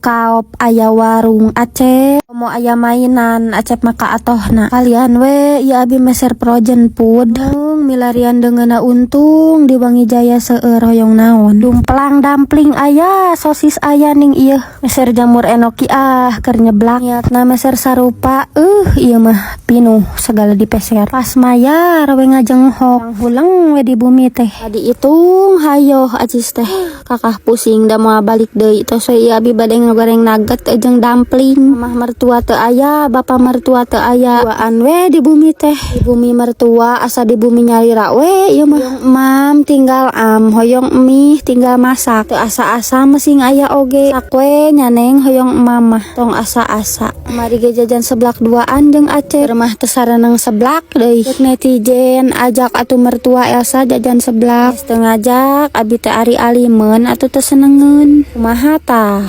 Kaop aya warung Acep, komo aya mainan Acep maka atohna. Kalian we ieu abi meser frozen food. Milarian deungeunna untung di Wangi Jaya seueur hoyong naon. Dumplang dumpling aya, sosis aya ning ieu. Meser jamur enoki ah keur nyeblak. Niatna meser sarupa, ieu mah pinuh segala dipeser. Pas mayar we ngajenghok, huleng we di bumi teh. Diitung hayoh acis teh. Kakah pusing da moal balik deui, tos we ieu abi bade ngagoreng nugget jeung dumpling. Mamah mertua teu aya, bapa mertua teu aya. Duaan we di bumi teh. Di bumi mertua asa di bumi nyalira we ieu mah. Hoyong emam tinggal am, hoyong mie tinggal masak. Teu asa-asa mesing aya oge. Sak we nyaneng hoyong emam mah, tong asa-asa. Mari ge jajan seblak duaan jeung Acep. Mah teu sareneng seblak deui. Cek netizen ajak atuh mertua Elsa jajan seblak. Teu ngajak abi teh ari alimeun atuh teu senengeun. Kumaha tah?